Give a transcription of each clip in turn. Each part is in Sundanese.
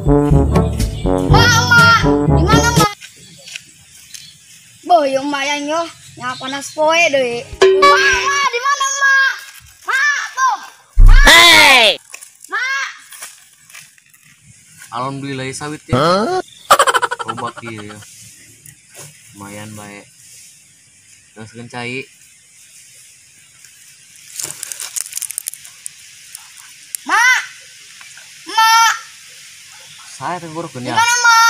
Mama, di mana ma? Boh, yung mayan yo, nya panas poe deui. Mama, di mana ma? Ma, boh. Hey. Ma. Alhamdulillah ya sawit ya. Loba kieu ya. Lumayan bae. Terus cai. Ma. Ma. Saya tenggorokeun ya. Di mana ma?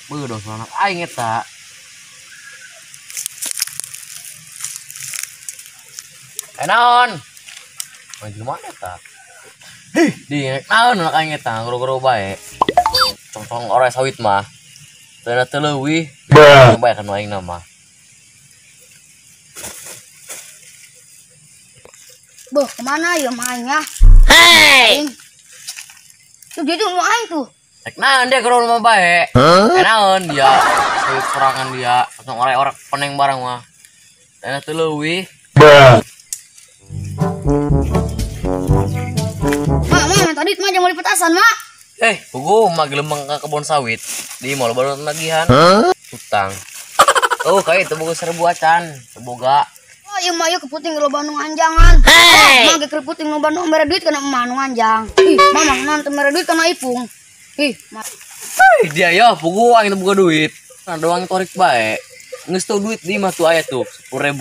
Beuh dosa anak aing eta. Naon? Maju mana eta? Hih, di naon anak aing eta goro-goro bae. Congcong ore sawit mah. Teu teu leuwih. Bae kan aing mah. Boh, kemana ya mainnya? Hey! Tuh dia tuh mau aing tuh. Rek naon dia goro mah bae. Naon dia? Sawit sorangan dia, congcong ore-ore peneng barang mah. Teu teu leuwih. Mak, mak, tadi mah jangan beli petasan, mak. Puguh mah gelemeng ke kebun sawit. Di mall baru nagihan. Utang. Oh, kayak itu boga 1000 acan, boga. Oh, iya mah ieu keputing loba nu anjangan. Hey. Mah ge keputing loba nu mere duit kana emak nu anjang. Ih, mama nan teu mere duit kana ipung. Ih, mak. Hei, dia ya puguh aing teu boga duit. Nah, doang torik bae. Geus teu duit di mah tuh aya tuh 10.000.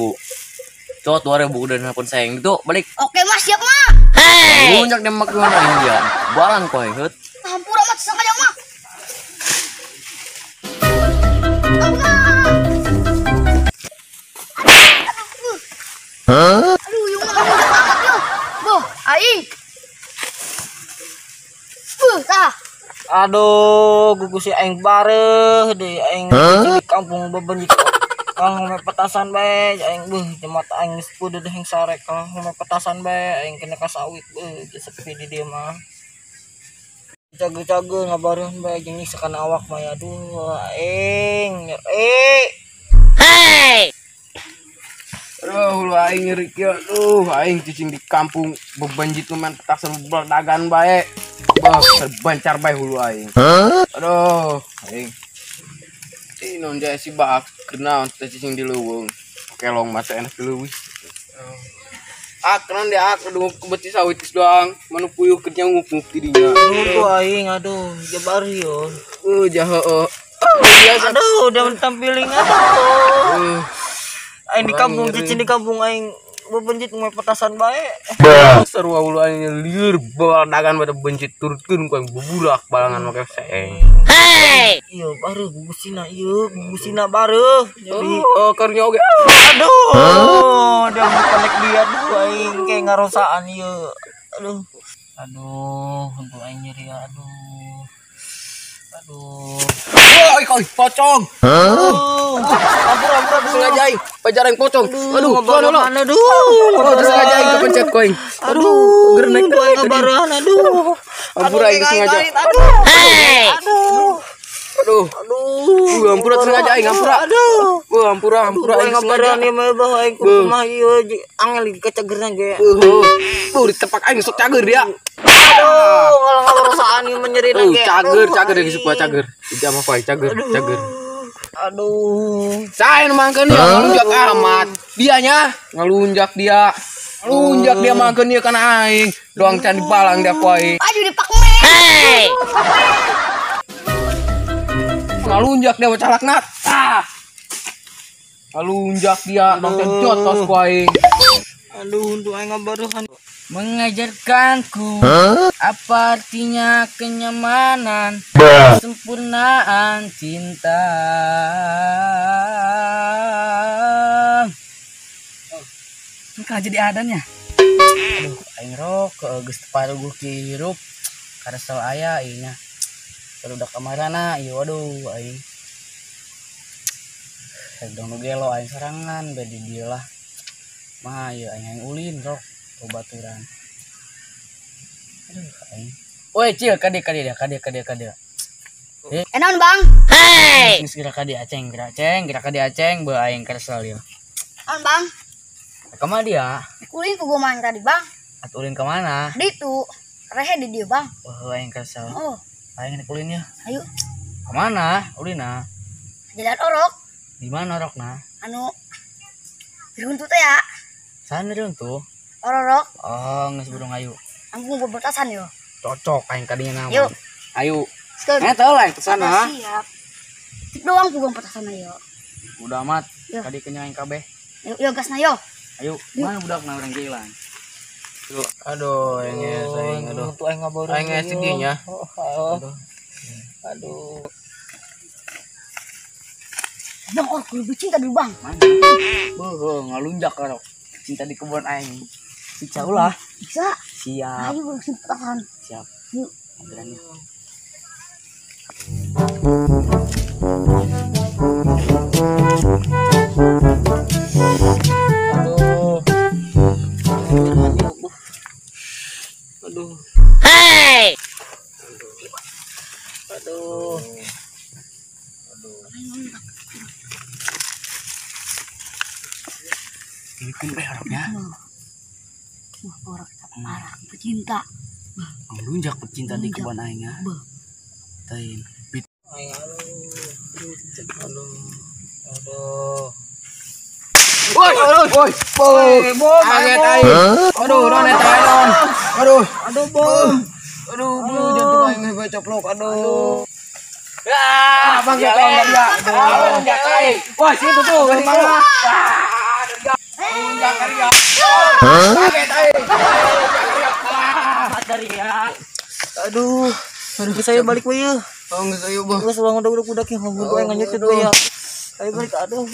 Cowok 2.000 udah nelpon sayang itu balik. Oke mas, siap mah. Hey. Lunjak demak gimana ini dia. Balang koy heut. Hampura mah sengaja mah. Hah? Aduh, yung mah amat yo. Boh, aing. Buh, tah. Aduh, gugus si aing bareuh deui aing di kampung bebenjik. Kalau ngomong petasan bae aing beuh jemat aing geus peudeud heng sarek kalau ngomong petasan bae aing kena ka sawit beuh sepi di dieu mah. Cage-cage ngabareun bae jeung nyiksa kana awak mah aduh aing nyeri. Hey! Aduh lu aing nyeri kieu aduh aing cicing di kampung bebenjit main petasan beledagan bae. Bah terbancar bae hulu aing. Aduh aing. Ih non jaya si bak kenal teh cicing di leuweung. Kelong masa enak di leuwih. Ah kenan dia kudu kebeti sawit geus doang, manu puyuh keur nyanguk-nguk di dinya. Aduh aing aduh jabar yo. Jaho. Biasa. Aduh udah tampiling aduh. Aing di kampung cicing di kampung aing bebenjit ngomong petasan bae. Seru hulu aing lieur beledagan pada benjit turutkeun ku aing buburak balangan make seeng. Hey! Iya baru gugusina ieu, gugusina baru. Jadi oh karunya oge. Aduh, dia mau connect dia aduh aing kayak ngarosaan ieu. Aduh. Aduh, untuk aing nyeri aduh. Aduh. Oi, koi pocong. Aduh. Ampura sengaja aing, pajar aing pocong. Aduh, aduh. Aduh, sengaja aing kepencet koing. Aduh, ger naik ngabarehan aduh. Ampura aing sengaja. Aduh. Aduh. Aduh. Aduh. Ampura sengaja aing ampura. Aduh. Ampura ampura aing ngabarehan ieu mah bah aing kumaha ieu angel kacagerna ge. Heuh. Ditepak aing sok cager dia. Aduh, ngalah-ngarosaan ieu menyerina ge. Cager, cager geus gua cager. Dijamah ku aing cager, cager. Aduh. Saya nu mangkeun dia ngalunjak amat. Dianya ngalunjak dia. Ngalunjak dia mangkeun ieu kana aing. Doang can dibalang dia ku aing. Aduh dipakme. Hey. Ngalunjak dia calakna. Ah. Ngalunjak dia doang can jotos ku aing. Aduh, untuk aing ngabaruhan. Mengajarkanku apa artinya kenyamanan, kesempurnaan cinta. Ini kan jadi adanya. Aduh, aing rok geus teu paruguh ki hirup. Karesel aya ieu nya. Barudak kamarana ieu waduh aing. Dong nu gelo aing sorangan bae di dieu lah. Mah ieu aing aing ulin rok. Baturan. Aduh, aing. Woi, cil, kade kade dia, kade kade kade. Naon, Bang? Hey! Geus gerak kade aceng, gerak aceng, gerak kade aceng, beuh aing kesel ieu. Naon, Bang? Kemana dia? Ulin ku gua tadi, Bang. At ulin kemana? Ditu. Rehe di dieu, Bang. Oh, aing kesel. Oh. Aing nek ulinnya. Ayo. Kemana ulina? Jalan orok. Di mana orokna? Anu diruntuh teh ya. Sana diruntuh. Orok. Oh, geus burung ayu. Ampun petasan yo. Cocok aing kadinya nama. Yuk. Ayo. Eh teu lah ke sana. Siap. Cik doang puguh petasan ayo. Udah amat. Tadi kenyang aing kabeh. Yuk, yuk gasna yo. Ayo, mana budakna urang jalan. Aduh, aing aing aduh. Aing ngabaru. Aing sedihnya. Aduh. Aduh. Bang, oh, lebih cinta dulu bang. Mana? Beuh, ngalunjak karok. Cinta di kebun aing. Si lah. Bisa. Siap. Ayo urang petasan. Siap. Yuk. Ambilannya. Aduh. Aduh. Hey! Aduh. Aduh. Ini kumpe orangnya. Wah, orang parah pecinta. Ngelunjak pecinta di kebun aing ah. Tain. Aduh. Aduh. Aduh. Woi, woi, woi, bom, kaget aing. Aduh, non eta non. Aduh, aduh bom. Aduh, bulu jantung aing geus coplok. Aduh. Ah, bang ya, bang ya. Lunjak aing. Wah, situ tuh, ke mana? Lunjak ya. Kaget aing. Sadar ya. Aduh. Aduh, saya balik we yeuh. Oh, geus ayo, Bang. Geus ulang udah-udah yang ngomong aing nganyut deui ya. Ayo balik aduh.